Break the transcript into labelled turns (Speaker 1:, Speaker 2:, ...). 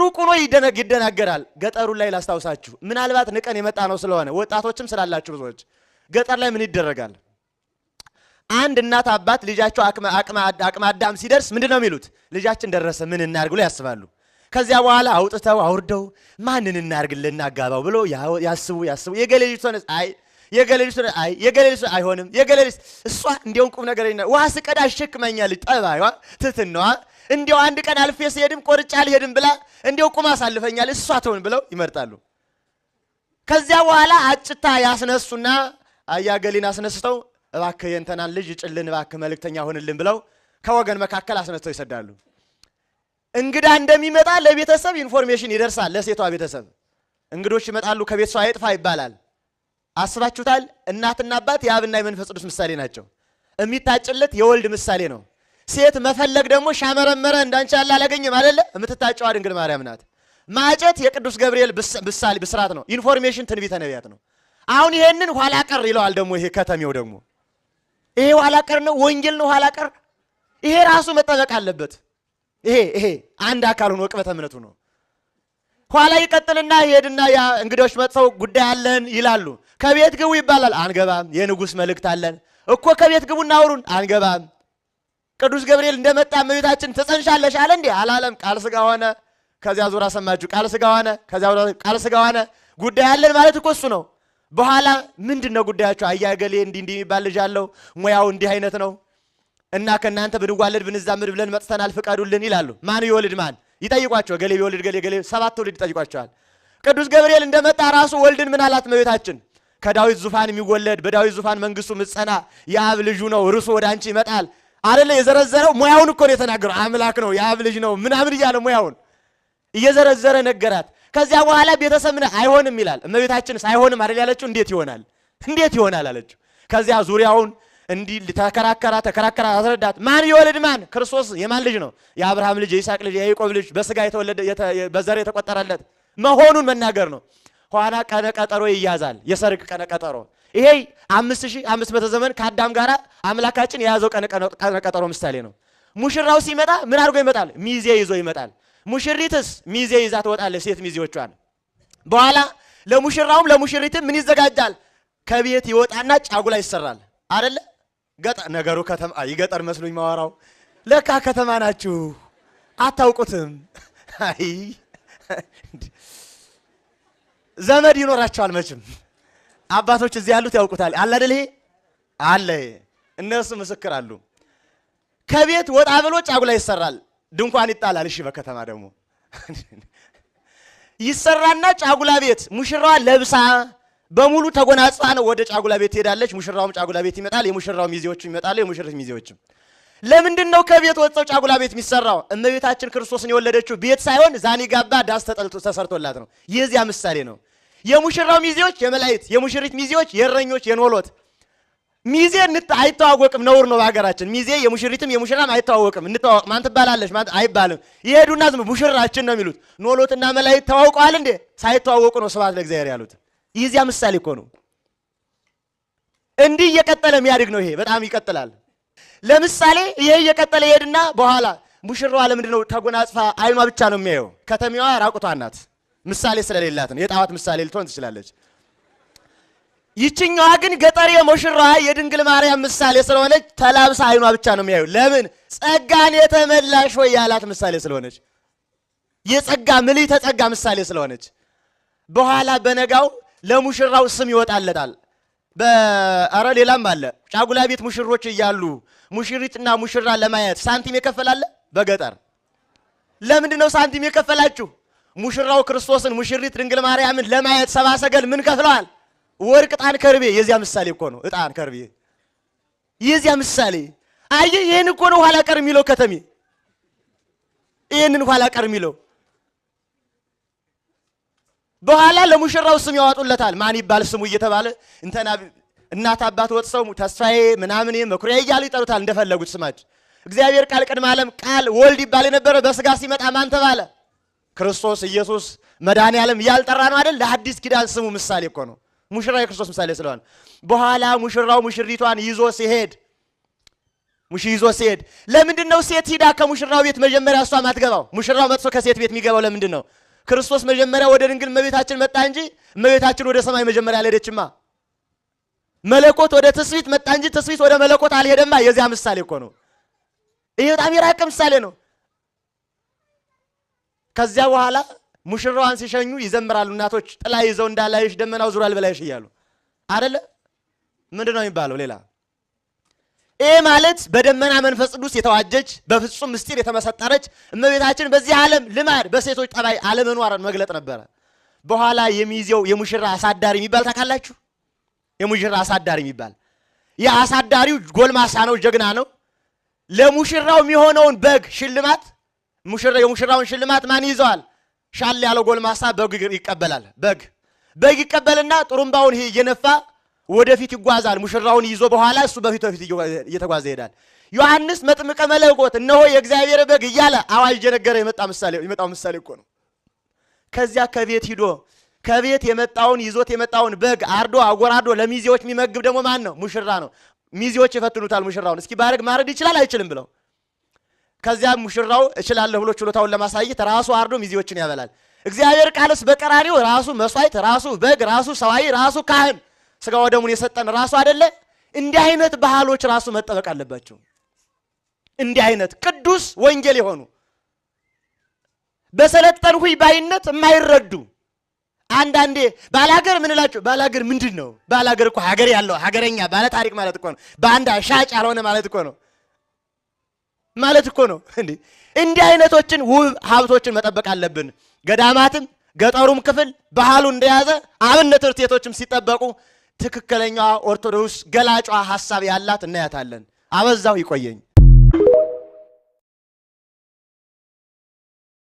Speaker 1: ሩቅ ሆኖ ይደናገራል። ገጠሩ ላይ ላስታውሳችሁ፣ ምናልባት ንቀን የመጣ ነው ስለሆነ ወጣቶችም ስላላችሁ ብዙዎች ገጠር ላይ ምን ይደረጋል? አንድ እናት አባት ልጃቸው አቅመ አዳም ሲደርስ ምንድን ነው የሚሉት? ልጃችን ደረሰ ምን እናድርግ ብሎ ያስባሉ። ከዚያ በኋላ አውጥተው አውርደው ማንን እናድርግልን እናጋባው ብሎ ያስቡ ያስቡ። የገሌ ልጅ ሆነ አይ፣ የገሌ ልጅ ሆነ አይ፣ የገሌ ልጅ አይሆንም፣ የገሌ ልጅ እሷ እንዲያውም ቁም ነገር ውሃ ስቀዳ አሸክመኛለች፣ ጠባይዋ ትትናዋ እንዲያው አንድ ቀን አልፌ ስሄድም ቆርጫ አልሄድም ብላ እንዲያው ቁማ አሳልፈኛል እሷ ትሆን ብለው ይመርጣሉ። ከዚያ በኋላ አጭታ ያስነሱና አያገሌን አስነስተው እባክህ የእንተናን ልጅ ይጭልን እባክህ መልእክተኛ ሆንልን ብለው ከወገን መካከል አስነስተው ይሰዳሉ። እንግዳ እንደሚመጣ ለቤተሰብ information ይደርሳል። ለሴቷ ቤተሰብ እንግዶች ይመጣሉ፣ ከቤት ሰው አይጥፋ ይባላል። አስባችሁታል? እናትና አባት የአብና የመንፈስ ቅዱስ ምሳሌ ናቸው። የሚታጭለት የወልድ ምሳሌ ነው። ሴት መፈለግ ደግሞ ሻመረመረ እንዳንቺ ያለ አላገኘም አይደለ? የምትታጨዋ ድንግል ማርያም ናት። ማጨት የቅዱስ ገብርኤል ምሳሌ ብስራት ነው። information ትንቢተ ነቢያት ነው። አሁን ይሄንን ኋላ ቀር ይለዋል ደግሞ ይሄ ከተሜው ደግሞ ይሄ ኋላ ቀር ነው፣ ወንጌል ነው ኋላ ቀር። ይሄ ራሱ መጠበቅ አለበት። ይሄ አንድ አካል ሆኖ ዕቅበተ እምነቱ ነው። ኋላ ይቀጥልና ይሄድና ያ እንግዶች መጥተው ጉዳይ አለን ይላሉ። ከቤት ግቡ ይባላል። አንገባም፣ የንጉሥ መልእክት አለን እኮ ከቤት ግቡና አውሩን። አንገባም። ቅዱስ ገብርኤል እንደመጣ እመቤታችን ትጸንሻለሽ አለ እንዴ? አላለም። ቃል ሥጋ ሆነ። ከዚያ ዙራ ሰማችሁ፣ ቃል ሥጋ ሆነ። ከዚያ ቃል ሥጋ ሆነ። ጉዳይ አለን ማለት እኮ እሱ ነው። በኋላ ምንድን ነው ጉዳያቸው? አያገሌ እንዲህ እንዲህ የሚባል ልጅ አለው፣ ሙያው እንዲህ አይነት ነው እና ከእናንተ ብንዋለድ ብንዛመድ ብለን መጥተናል፣ ፍቀዱልን ይላሉ። ማን ይወልድ ማን ይጠይቋቸው። ገሌ ቢወልድ ገሌ ገሌ 7 ትውልድ ይጠይቋቸዋል። ቅዱስ ገብርኤል እንደመጣ ራሱ ወልድን ምን አላት እመቤታችን? ከዳዊት ዙፋን የሚወለድ በዳዊት ዙፋን መንግስቱ ምጸና የአብ ልጁ ነው፣ እርሱ ወደ አንቺ ይመጣል አይደለ? የዘረዘረው ሙያውን እኮ ነው የተናገረው። አምላክ ነው የአብ ልጅ ነው ምናምን እያለ ሙያውን እየዘረዘረ ነገራት። ከዚያ በኋላ ቤተሰብ ምን አይሆንም ይላል። እመቤታችንስ አይሆንም አይደል ያለችው? እንዴት ይሆናል እንዴት ይሆናል አለችው። ከዚያ ዙሪያውን እንዲህ ተከራከራ ተከራከራ አስረዳት። ማን ይወልድ ማን? ክርስቶስ የማን ልጅ ነው? የአብርሃም ልጅ፣ የይስሐቅ ልጅ፣ የያዕቆብ ልጅ በስጋ የተወለደ በዘር የተቆጠረለት መሆኑን መናገር ነው። ኋላ ቀነ ቀጠሮ ይያዛል። የሰርግ ቀነ ቀጠሮ ይሄ 5500 ዘመን ከአዳም ጋር አምላካችን የያዘው ቀነ ቀጠሮ ምሳሌ ነው። ሙሽራው ሲመጣ ምን አድርጎ ይመጣል? ሚዜ ይዞ ይመጣል። ሙሽሪትስ ሚዜ ይዛ ትወጣለች፣ ሴት ሚዜዎቿን። በኋላ ለሙሽራውም ለሙሽሪትም ምን ይዘጋጃል? ከቤት ይወጣና ጫጉላ ይሰራል አይደለ? ገጠር ነገሩ ከተማ ይገጠር መስሎኝ ማወራው ለካ ከተማ ናችሁ አታውቁትም። አይ ዘመድ ይኖራቸዋል መቼም አባቶች እዚህ ያሉት ያውቁታል። አለ አይደል? ይሄ አለ እነሱ ምስክር አሉ። ከቤት ወጣ ብሎ ጫጉላ ይሰራል፣ ድንኳን ይጣላል። እሺ በከተማ ደግሞ ይሰራና ጫጉላ ቤት ሙሽራዋ ለብሳ በሙሉ ተጎናጽፋ ነው ወደ ጫጉላ ቤት ትሄዳለች። ሙሽራውም ጫጉላ ቤት ይመጣል። የሙሽራው ሚዜዎችም ይመጣሉ፣ የሙሽሪት ሚዜዎችም። ለምንድን ነው ከቤት ወጥተው ጫጉላ ቤት የሚሰራው? እመቤታችን ክርስቶስን የወለደችው ቤት ሳይሆን ዛኒጋባ ዳስ ተጠልቶ ተሰርቶላት ነው። የዚያ ምሳሌ ነው። የሙሽራው ሚዜዎች የመላእክት፣ የሙሽሪት ሚዜዎች የእረኞች የኖሎት ሚዜ አይተዋወቅም። ነውር ነው በሀገራችን። ሚዜ የሙሽሪትም የሙሽራም አይተዋወቅም። እንተዋወቅ ማን ትባላለች ማን አይባልም። ይሄዱና ዝም ሙሽራችን ነው የሚሉት። ኖሎትና መላእክት ተዋውቀዋል እንዴ? ሳይተዋወቁ ነው ስብሐት ለእግዚአብሔር ያሉት። የዚያ ምሳሌ እኮ ነው። እንዲህ እየቀጠለ የሚያድግ ነው። ይሄ በጣም ይቀጥላል። ለምሳሌ ይሄ እየቀጠለ ይሄድና በኋላ ሙሽራዋ ለምንድን ነው ተጎናጽፋ አይኗ ብቻ ነው የሚያየው? ከተማዋ ራቁቷን ናት። ምሳሌ ስለሌላት ነው። የጣዖት ምሳሌ ልትሆን ትችላለች። ይችኛዋ ግን ገጠር የሙሽራዋ የድንግል ማርያም ምሳሌ ስለሆነች ተላብሳ አይኗ ብቻ ነው የሚያየው። ለምን? ጸጋን የተመላሽ ወይ ያላት ምሳሌ ስለሆነች፣ የጸጋ ምልዕተ ጸጋ ምሳሌ ስለሆነች። በኋላ በነጋው ለሙሽራው ስም ይወጣለታል። በአረ ሌላም አለ። ጫጉላ ቤት ሙሽሮች እያሉ ሙሽሪትና ሙሽራ ለማየት ሳንቲም የከፈላለ በገጠር። ለምንድን ነው ሳንቲም የከፈላችሁ? ሙሽራው ክርስቶስን ሙሽሪት ድንግል ማርያምን ለማየት ሰብአ ሰገል ምን ከፍለዋል? ወርቅ፣ ዕጣን፣ ከርቤ። የዚያ ምሳሌ እኮ ነው። ዕጣን ከርቤ የዚያ ምሳሌ። አየህ፣ ይሄን እኮ ነው ኋላ ቀር የሚለው ከተሜ። ይሄንን ኋላ ቀር የሚለው በኋላ ለሙሽራው ስም ያወጡለታል። ማን ይባል ስሙ እየተባለ እንተና እናት አባት ወጥሰው ተስፋዬ ምናምን መኩሪያ እያሉ ይጠሩታል እንደፈለጉት ስማች። እግዚአብሔር ቃል ቅድመ ዓለም ቃል ወልድ ይባል የነበረ በስጋ ሲመጣ ማን ተባለ? ክርስቶስ ኢየሱስ መድኃኔዓለም እያልጠራ ነው አይደል? ለአዲስ ኪዳን ስሙ ምሳሌ እኮ ነው። ሙሽራው የክርስቶስ ምሳሌ ስለሆነ በኋላ ሙሽራው ሙሽሪቷን ይዞ ሲሄድ ሙሽ ይዞ ሲሄድ ለምንድን ነው ሴት ሂዳ ከሙሽራው ቤት መጀመሪያ እሷ ማትገባው? ሙሽራው መጥቶ ከሴት ቤት የሚገባው ለምንድን ነው? ክርስቶስ መጀመሪያ ወደ ድንግል እመቤታችን መጣ እንጂ እመቤታችን ወደ ሰማይ መጀመሪያ አልሄደችማ። መለኮት ወደ ትስብእት መጣ እንጂ ትስብእት ወደ መለኮት አልሄደማ። የዚያ ምሳሌ እኮ ነው። ይሄ በጣም የራቀ ምሳሌ ነው። ከዚያ በኋላ ሙሽራዋን ሲሸኙ ይዘምራሉ እናቶች፣ ጥላ ይዘው እንዳላይሽ ደመናው ዙሯል በላይሽ እያሉ አይደለ? ምንድን ነው የሚባለው ሌላ? ይሄ ማለት በደመና መንፈስ ቅዱስ የተዋጀች በፍጹም ምስጢር የተመሰጠረች እመቤታችን በዚህ ዓለም ልማድ በሴቶች ጠባይ አለመኗርን መግለጥ ነበረ። በኋላ የሚይዘው የሙሽራ አሳዳሪ የሚባል ታውቃላችሁ? የሙሽራ አሳዳሪ የሚባል የአሳዳሪው ጎልማሳ ነው፣ ጀግና ነው። ለሙሽራው የሚሆነውን በግ ሽልማት የሙሽራውን ሽልማት ማን ይዘዋል? ሻል ያለው ጎልማሳ በግ ይቀበላል። በግ ይቀበልና ጥሩምባውን እየነፋ ወደፊት ይጓዛል። ሙሽራውን ይዞ በኋላ እሱ በፊት በፊት እየተጓዘ ይሄዳል። ዮሐንስ መጥምቀ መለኮት እነሆ የእግዚአብሔር በግ እያለ አዋጅ እየነገረ የመጣው ምሳሌ እኮ ነው። ከዚያ ከቤት ሂዶ ከቤት የመጣውን ይዞት የመጣውን በግ አርዶ አጎራዶ ለሚዜዎች የሚመግብ ደግሞ ማን ነው? ሙሽራ ነው። ሚዜዎች ይፈትኑታል ሙሽራውን። እስኪ ባረግ ማረድ ይችላል አይችልም ብለው። ከዚያ ሙሽራው እችላለሁ ብሎ ችሎታውን ለማሳየት ራሱ አርዶ ሚዜዎችን ያበላል። እግዚአብሔር ቃልስ በቀራኒው ራሱ መስዋዕት፣ ራሱ በግ፣ ራሱ ሰዋይ፣ ራሱ ካህን ስጋ ወደሙን የሰጠን ራሱ አይደለ? እንዲህ አይነት ባህሎች ራሱ መጠበቅ አለባቸው። እንዲህ አይነት ቅዱስ ወንጌል የሆኑ በሰለጠንሁኝ ባይነት የማይረዱ አንዳንዴ ባላገር ምንላቸው ባላገር ምንድን ነው? ባላገር እኮ ሀገር ያለው ሀገረኛ ባለ ታሪክ ማለት እኮ ነው። በአንድ ሻጭ ያልሆነ ማለት እኮ ነው ማለት እኮ ነው። እንዴ እንዲህ አይነቶችን ውብ ሀብቶችን መጠበቅ አለብን። ገዳማትም ገጠሩም ክፍል ባህሉ እንደያዘ አብነት ትምህርት ቤቶችም ሲጠበቁ ትክክለኛዋ ኦርቶዶክስ ገላጯ ሐሳብ ያላት እናያታለን። አበዛው፣ ይቆየኝ።